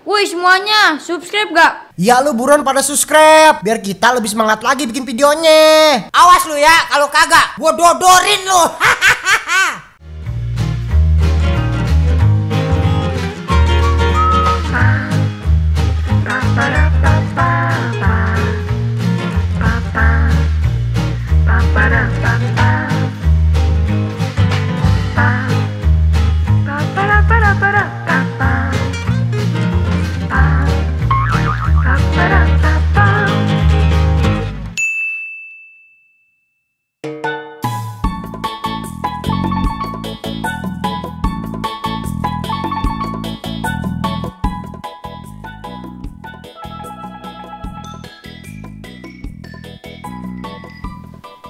Woi semuanya, subscribe gak? Ya lu buruan pada subscribe biar kita lebih semangat lagi bikin videonya. Awas lu ya, kalau kagak gua dodorin lu.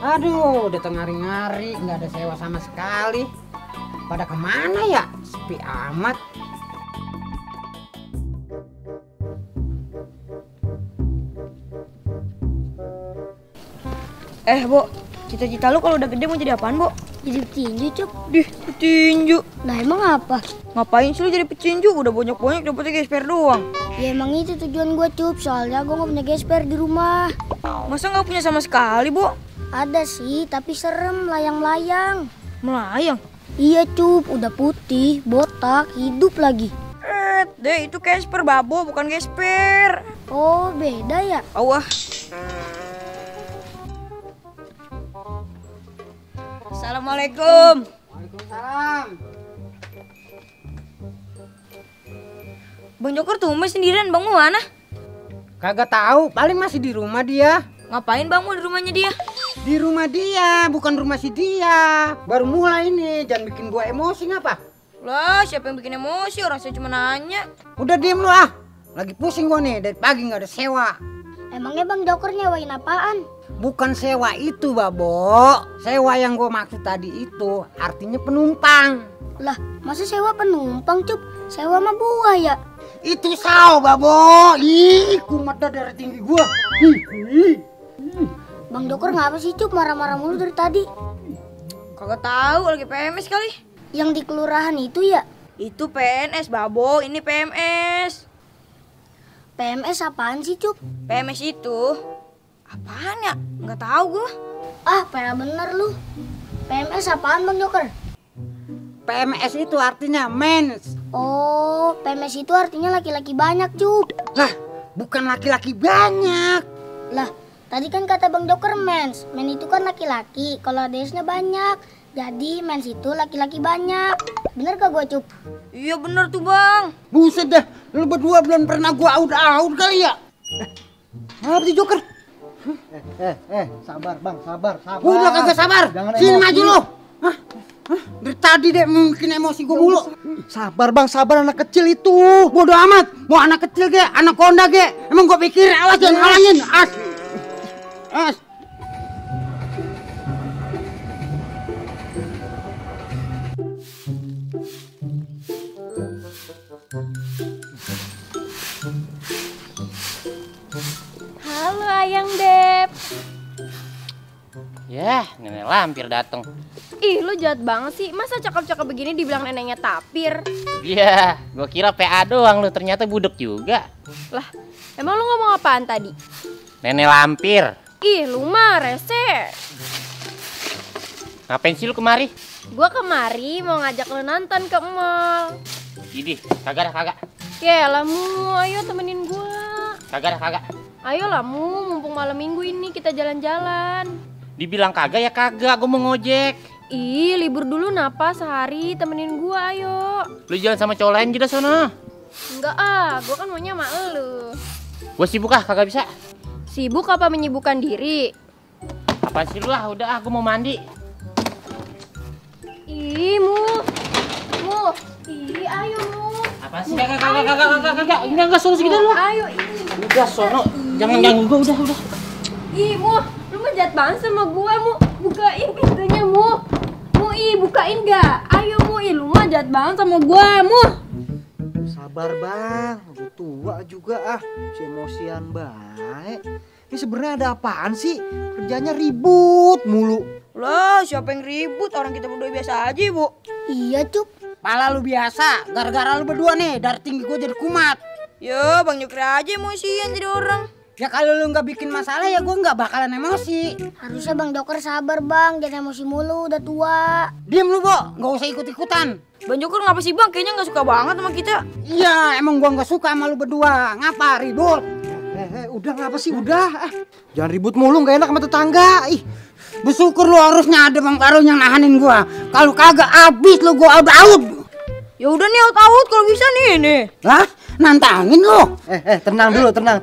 Aduh, udah tengah hari-hari nggak ada sewa sama sekali. Pada kemana ya? Sepi amat. Bo, cita-cita lu kalau udah gede mau jadi apaan, Bo? Jadi petinju, Cup. Dih, petinju. Nah, emang apa? Ngapain sih lu jadi petinju? Udah banyak-banyak dapetnya gesper doang. Ya emang itu tujuan gue, Cup. Soalnya gue gak punya gesper di rumah. Masa nggak punya sama sekali, Bo? Ada sih, tapi serem, melayang-layang. Melayang? Iya, Cup. Udah putih, botak, hidup lagi. Deh, itu gesper, Babo, bukan gesper. Oh, beda ya? Awah. Assalamualaikum. Waalaikumsalam. Bang Joker tuh sendirian, Bang Mu mana? Kagak tahu, paling masih di rumah dia. Ngapain Bang Mu di rumahnya dia? Di rumah dia, bukan rumah si dia. Baru mulai ini, jangan bikin gua emosi ngapa? Lah, siapa yang bikin emosi? Orang saya cuma nanya. Udah diem lu ah. Lagi pusing gua nih, dari pagi nggak ada sewa. Emangnya Bang Joker nyewain apaan? Bukan sewa itu, Babo. Sewa yang gua maksud tadi itu artinya penumpang. Lah, masa sewa penumpang, Cup? Sewa mah buah ya? Itu saw, Babo. Ih, kumat dah darah tinggi gua. Bang Joker ngapa sih, Cup? Marah-marah mulu dari tadi. Kagak tahu, lagi PMS kali. Yang di kelurahan itu ya? Itu PNS, Babo. Ini PMS. PMS apaan sih, Cup? PMS itu apaan ya? Nggak tahu gua. Ah, pernah bener lu. PMS apaan, Bang Joker? PMS itu artinya mens. Oh, PMS itu artinya laki-laki banyak, Cup. Lah, bukan laki-laki banyak. Lah, tadi kan kata Bang Joker mens. Men itu kan laki-laki, kalau DS-nya banyak. Jadi mens itu laki-laki banyak. Bener gak gua, Cup? Iya bener tuh Bang. Buset dah, lu berdua belum pernah gua out kali ya? Apa sih Joker? Sabar bang, sabar. Udah kagak sabar. Jangan Sini emosi. maju lu. Hah? Dari tadi deh mungkin emosi gua mulu. Sabar bang, sabar anak kecil itu. Bodoh amat, mau anak kecil ge, anak konda ge. Emang gua pikir awas jangan halangin. As. Halo Ayang Dep. Yah, nenek lampir datang. Ih, lu jahat banget sih. Masa cakep-cakep begini dibilang neneknya tapir? Iya, gua kira PA doang lu, ternyata budek juga. Lah, emang lu ngomong apaan tadi? Nenek lampir. Ih, lu mah rese. Ngapain sih lu kemari? Gua kemari mau ngajak lu nonton ke mall. Idih, kagak. Yaelah Mu, ayo temenin gua. Kagak. Ayolah Mu, mumpung malam minggu ini kita jalan-jalan. Dibilang kagak ya kagak, gua mau ngojek. Ih, libur dulu napa sehari, temenin gua ayo. Lu jalan sama cowok lain juga sono. Enggak ah, gua kan maunya sama elu. Gua sibuk ah, kagak bisa. Sibuk apa menyibukkan diri? Apaan sih lu ah, udah ah, gua mau mandi. Ih, Mu. Ih, ayo Mu. Apaan sih? Kagak. Enggak sono segitu lu. Ayo, ini. Udah sono, jangan ganggu gua, udah. Ih, Mu, lu mah jahat banget sama gua, Mu. Bukain pintunya, Mu. Ih, bukain gak? Ayo, Mu. Ih, lu mah jahat banget sama gua, Mu. Sabar bang, udah tua juga ah. Si emosian baik. Ini sebenarnya ada apaan sih? Kerjanya ribut mulu. Lah, siapa yang ribut? Orang kita berdua biasa aja, Bu. Iya, Cup. Pala lu biasa, gara-gara lu berdua nih, darah tinggi gua jadi kumat. Ya, Bang Joker aja emosian jadi orang. Ya kalau lu nggak bikin masalah ya gue nggak bakalan emosi. Harusnya Bang Joker sabar Bang, jangan emosi mulu, udah tua. Diem lu, Bo, nggak usah ikut-ikutan. Bang Joker ngapa sih Bang? Kayaknya nggak suka banget sama kita. Iya, emang gua nggak suka sama lu berdua. Ngapa ribut? Udah ngapa sih? Udah. Jangan ribut mulu, nggak enak sama tetangga. Ih, Bersyukur lu harusnya ada Bang Farul yang nahanin gua. Kalau kagak abis lu gua out. Ya udah nih out kalau bisa nih. Hah? Nantangin lu? tenang dulu, tenang.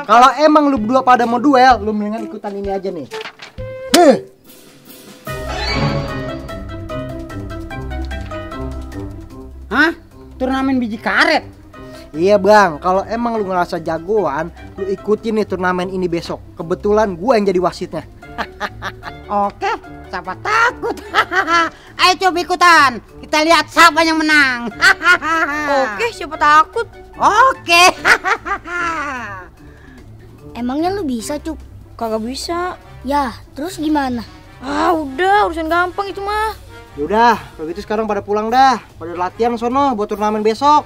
Kalau emang lu berdua pada mau duel, lu mendingan ikutan ini aja nih. Hah? Turnamen biji karet? Iya bang, kalau emang lu ngerasa jagoan, lu ikutin nih turnamen ini besok. Kebetulan gua yang jadi wasitnya. Oke, siapa takut? Ayo coba ikutan. Kita lihat siapa yang menang. Oke, siapa takut? Oke. Emangnya lu bisa, Cuk? Kagak bisa. Ya, terus gimana? Ah, udah urusan gampang itu mah. Yaudah, kalau gitu sekarang pada pulang dah. Pada latihan sono buat turnamen besok.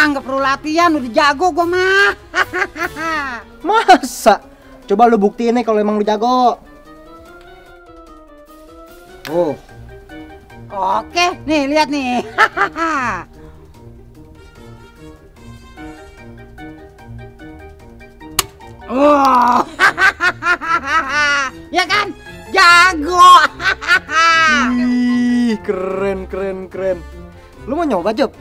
Nggak perlu latihan, udah jago gua mah. Masa? Coba lu buktiin nih kalau emang lu jago. Oh, Oke, nih lihat nih. Oh. Ya kan? Jago. ih, keren. Lu mau nyoba Job?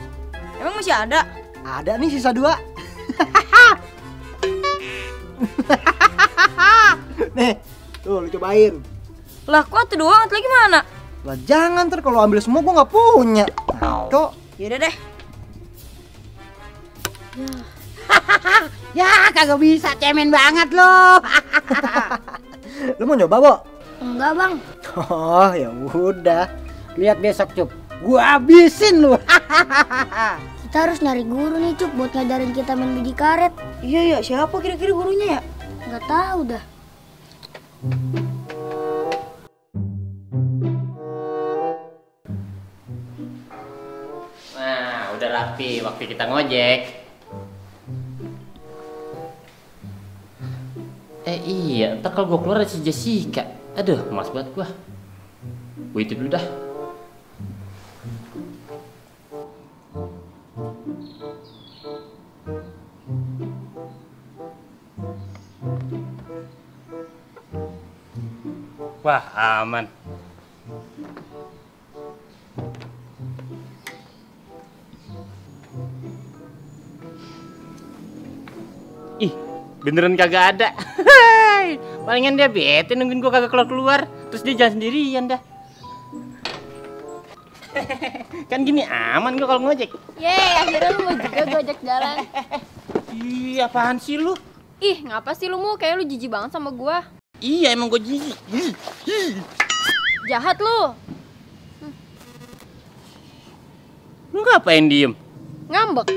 Emang masih ada? Ada nih sisa 2. Nih, tuh lu cobain. Lah, kok tuh doang, lagi mana? Lah jangan ntar kalau ambil semua gua nggak punya. Kok? Yaudah deh. Ya kagak bisa, cemen banget lo. Lu mau nyoba, Bo? Enggak, Bang. Oh, ya udah. Lihat besok, Cup. Gua habisin lu. Kita harus nyari guru nih, Cuk, buat ngajarin kita main biji karet. Iya, siapa kira-kira gurunya ya? Nggak tahu dah. Nah, udah rapi waktu kita ngojek. Iya, ntar kalau gue keluar ada si Jessica. Aduh, malas banget gua. Gue itu dulu dah. Wah, aman. Ih, beneran kagak ada. Palingan dia bete nungguin gua kagak keluar-keluar. Terus dia jalan sendirian dah. Kan gini aman gua kalau ngojek. Yeay, akhirnya lu mau juga gojek jalan. Ih, apaan sih lu? Ih, ngapa sih lu mau? Kayak lu jijik banget sama gua. Iya, emang gua jijik. Jahat lu. Lu ngapain diem? Ngambek.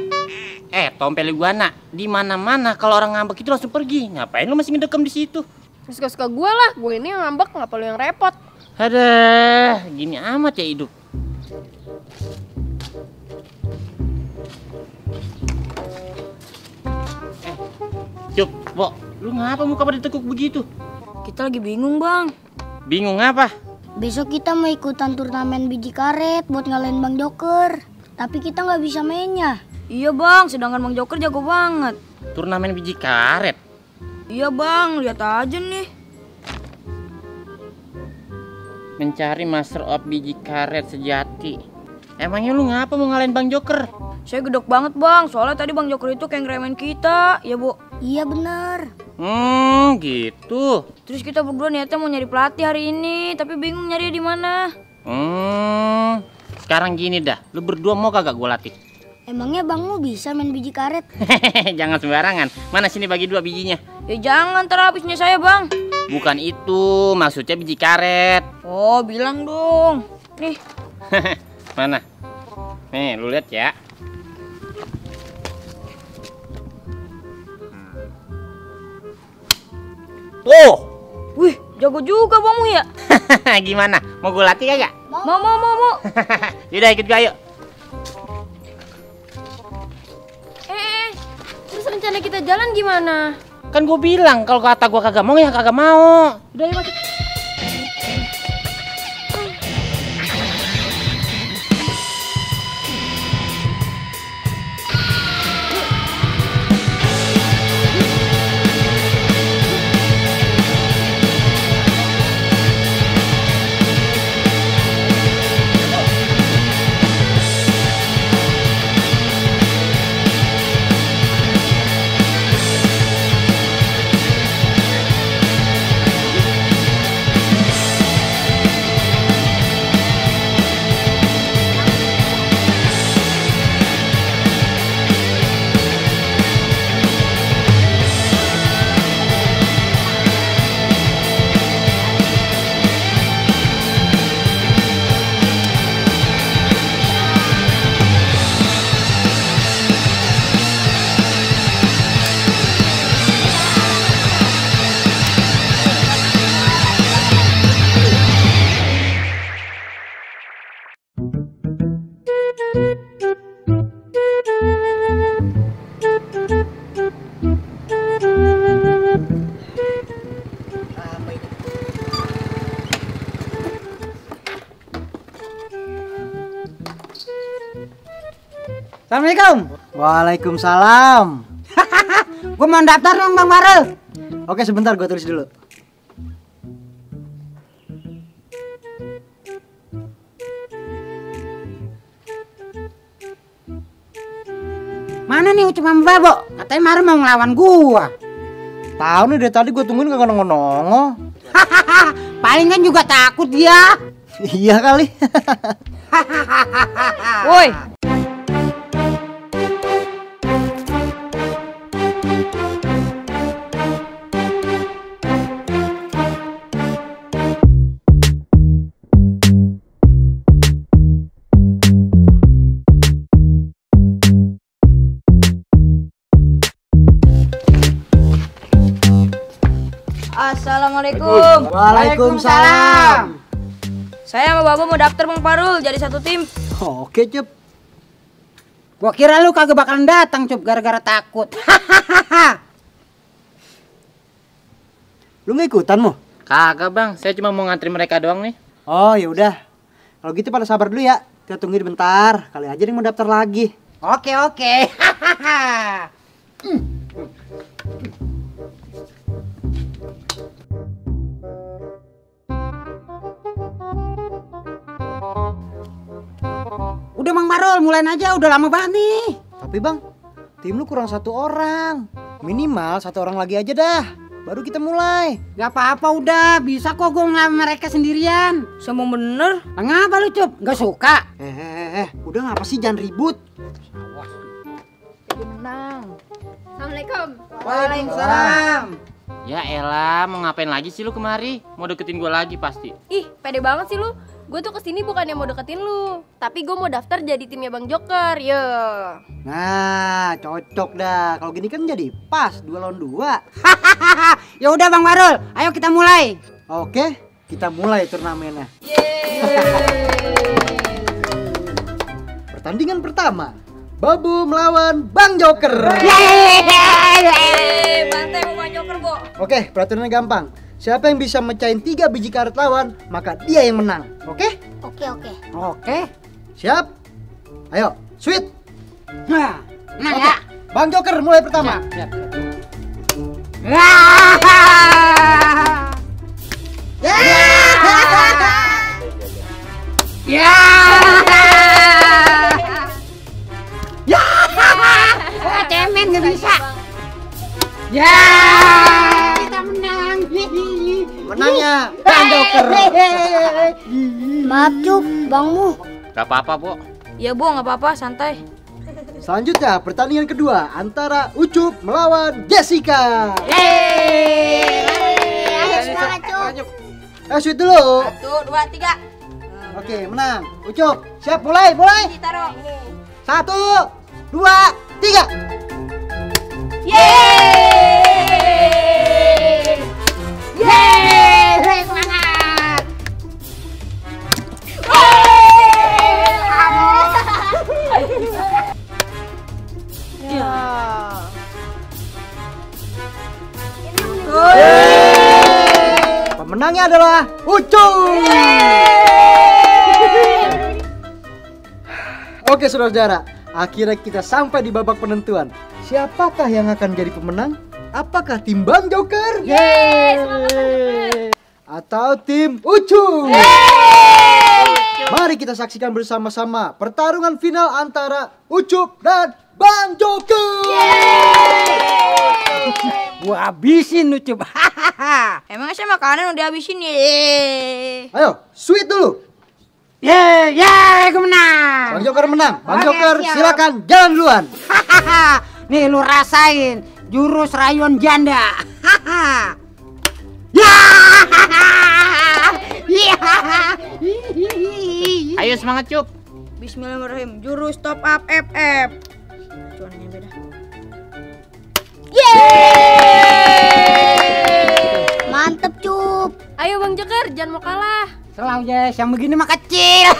Tompel iguana. Di mana-mana kalau orang ngambek itu langsung pergi. Ngapain lu masih ngedekem di situ? Suka-suka gua lah. Gua ini yang ngambek, ngapa lu yang repot? Aduh, gini amat ya hidup. Cup, Bo, lu ngapa muka pada tekuk begitu? Kita lagi bingung, Bang. Bingung apa? Besok kita mau ikutan turnamen biji karet buat ngalahin Bang Joker. Tapi kita nggak bisa mainnya. Iya, Bang, sedangkan Bang Joker jago banget. Turnamen biji karet. Iya, Bang, lihat aja nih. Mencari master of biji karet sejati. Emangnya lu ngapa mau ngalahin Bang Joker? Saya gedok banget, Bang. Soalnya tadi Bang Joker itu kayak ngeremehin kita. Ya, Bu. Iya bener. Gitu. Terus kita berdua niatnya mau nyari pelatih hari ini, tapi bingung nyari di mana. Sekarang gini dah, lu berdua mau kagak gua latih? Emangnya Bang mau bisa main biji karet? Jangan sembarangan. Mana sini bagi 2 bijinya? Ya jangan, ntar habisnya saya, Bang. Bukan itu, maksudnya biji karet. Oh, bilang dong. Nih. Mana? Nih, lu lihat ya. Tuh. Wih, jago juga Bang Mu ya. Gimana? Mau gue latih kagak? Mau. Yaudah ikut gue ayo. rencana kita jalan gimana? Kan gue bilang kalau kata gue kagak mau ya kagak mau. Udah ya masuk. Assalamualaikum. Waalaikumsalam. Gue mau daftar dong Bang Marul. Oke, sebentar gue tulis dulu. Mana nih Ucup sama Babo? Katanya Marul mau ngelawan gua. Tahu nih dari tadi gue tungguin kagak nongol-nongol. Palingan juga takut dia. Iya kali. Woi, assalamualaikum. Waalaikumsalam. Saya sama Babo mau daftar Bang Parul jadi satu tim. Oke, Cup. Gua kira lu kagak bakalan datang Cup gara-gara takut. Lu nggak ikutan mau? Kagak bang, saya cuma mau ngantri mereka doang nih. Oh ya udah. Kalau gitu pada sabar dulu ya. Kita tungguin bentar. Kali aja nih mau daftar lagi. Oke. Udah Bang Marul, mulain aja, udah lama banget nih. Tapi bang, tim lu kurang 1 orang. Minimal 1 orang lagi aja dah. Baru kita mulai. Gak apa-apa udah, bisa kok gue ngelawan mereka sendirian. Sombong bener. Ngapa lu Cup? Gak suka? Udah ngapa sih, jangan ribut. Menang. Assalamualaikum. Waalaikumsalam. Ya elah, mau ngapain lagi sih lu kemari? Mau deketin gue lagi pasti. Ih, pede banget sih lu. Gue tuh kesini bukannya mau deketin lu, tapi gue mau daftar jadi timnya Bang Joker, ya. Nah, cocok dah. Kalau gini kan jadi pas 2 lawan 2. Ya udah Bang Marul, ayo kita mulai. Oke, kita mulai turnamennya. Pertandingan pertama, Babu melawan Bang Joker. Bantai sama Bang Joker, Bo. Oke, peraturannya gampang. Siapa yang bisa mecahin 3 biji karet lawan, maka dia yang menang. Oke? Oke. Siap? Ayo, sweet. Nah, Oke, ya. Bang Joker mulai pertama. Siap. Wah, cemen gak bisa. Ya, kita menang. Menangnya Bang Joker. Maaf Cup, Bangmu. Gak apa-apa, Bo. Ya Bo, nggak apa-apa, santai. Selanjutnya pertandingan kedua antara Ucup melawan Jessica. Ayo semangat Cup. Sweet dulu. 1, 2, 3. Oke, menang. Ucup, siap mulai. Ditaruh. 1, 2, 3. Yeay, semangat. Pemenangnya adalah Ucup. Oke saudara-saudara, akhirnya kita sampai di babak penentuan. Siapakah yang akan jadi pemenang? Apakah tim Bang Joker? Atau tim Ucup? Mari kita saksikan bersama-sama pertarungan final antara Ucup dan Bang Joker. Gua habisin Ucup. Emang saya makanan udah habisin ya? Ayo, sweet dulu. Yeay, gue menang. Bang Joker menang. Bang Oke, Joker siap. silakan jalan duluan. Nih lu rasain jurus rayuan janda. Ya. Ayo semangat Cup. Bismillahirrahmanirrahim. Jurus top up FF. Cuannya beda. Mantep Cup. Ayo Bang Joker, jangan mau kalah. Selalu Jess, yang begini mah kecil.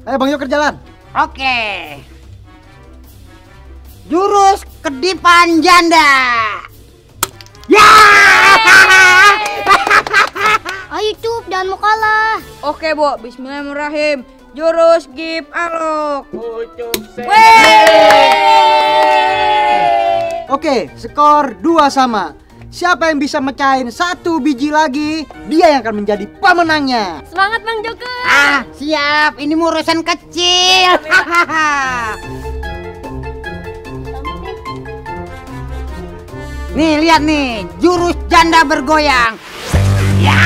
Ayo Bang Joker jalan. Oke. Jurus kedipan janda. Ya. Ayo Cup, jangan mau kalah. Oke, Bo. Bismillahirrahmanirrahim. Jurus Gip Alok. Oke, skor 2 sama. Siapa yang bisa mecahin 1 biji lagi, dia yang akan menjadi pemenangnya. Semangat Bang Joker. Ah, siap. Ini mau urusan kecil. Nih, lihat nih. Jurus janda bergoyang. Ya.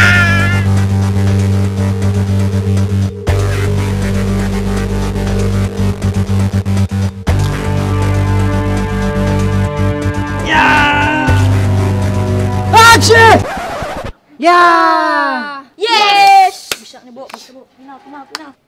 Action! Ya. Yes. Bisa nih, Bo. Bisa, Bo. Final.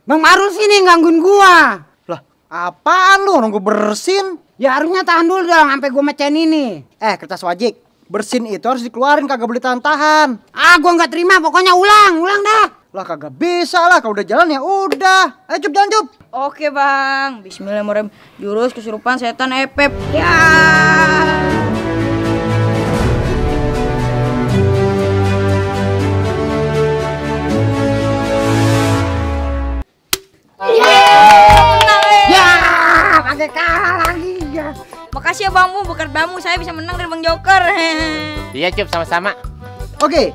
Bang Marul sini gangguin gua. Lah, apaan lu? Orang gua bersin. Ya harusnya tahan dulu dong sampai gua mecahin ini. Kertas wajik. Bersin itu harus dikeluarin, kagak boleh tahan-tahan. Ah, gua nggak terima. Pokoknya ulang dah. Lah kagak bisa lah, kalau udah jalan ya udah. Ayo Cup, jalan Cup. Oke, Bang. Bismillahirrahmanirrahim. Jurus kesurupan setan FF. Ya. Ya, pakai kalah lagi ya. Makasih ya, Bang Mu. Berkat Bang Mu saya bisa menang dari Bang Joker. Iya Cup, sama-sama. Oke,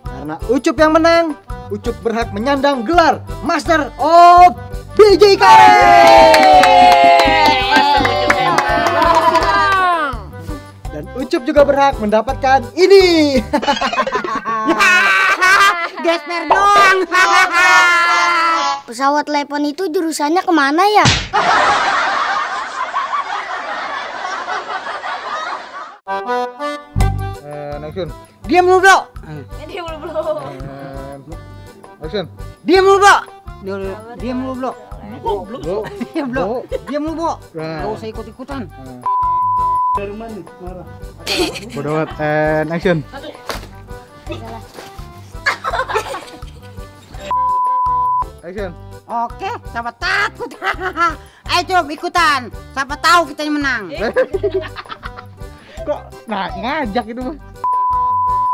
karena Ucup yang menang, Ucup berhak menyandang gelar Master of BJK. Dan Ucup juga berhak mendapatkan ini. Gesper doang. Pesawat telepon itu jurusannya kemana ya? Action. Diam lu, Bro. Dia belum. Action. Diam lu, Bro. Diam lu, Bro. Bro. Ya, Bro. Diam lu, Bro. Nah. Gak usah ikut-ikutan. Bodoh amat. And action. Action. Oke, siapa takut? Ayo Cup, ikutan. Siapa tahu kita yang menang. Kok ngajak itu mah.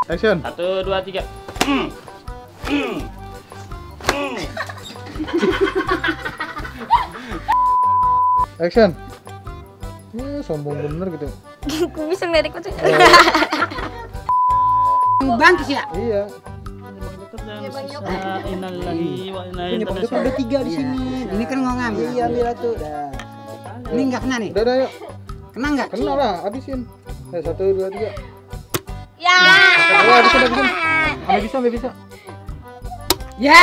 Action. 1, 2, 3. Action. Sombong bener gitu. Gue bisa ngelirik itu. Bangkis ya? Iya. Punya Bang Joker udah 3 di sini. Ini kan mau ngambil. Iya, ambil satu. Dah. Ini nggak kena nih? Udah, yuk. Kena nggak? Kena lah, habisin. 1, 2, 3. Ya. Ayo, habisin. Sampai bisa. Ya.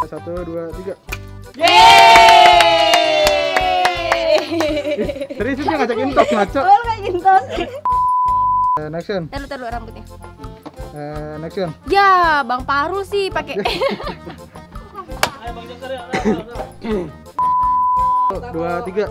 1, 2, 3. Serius dia ngajakin tos ngaco. Oh, kayak gintos. Action. Taruh rambutnya. Action. Ya, Bang Paru sih pakai. 2, 3.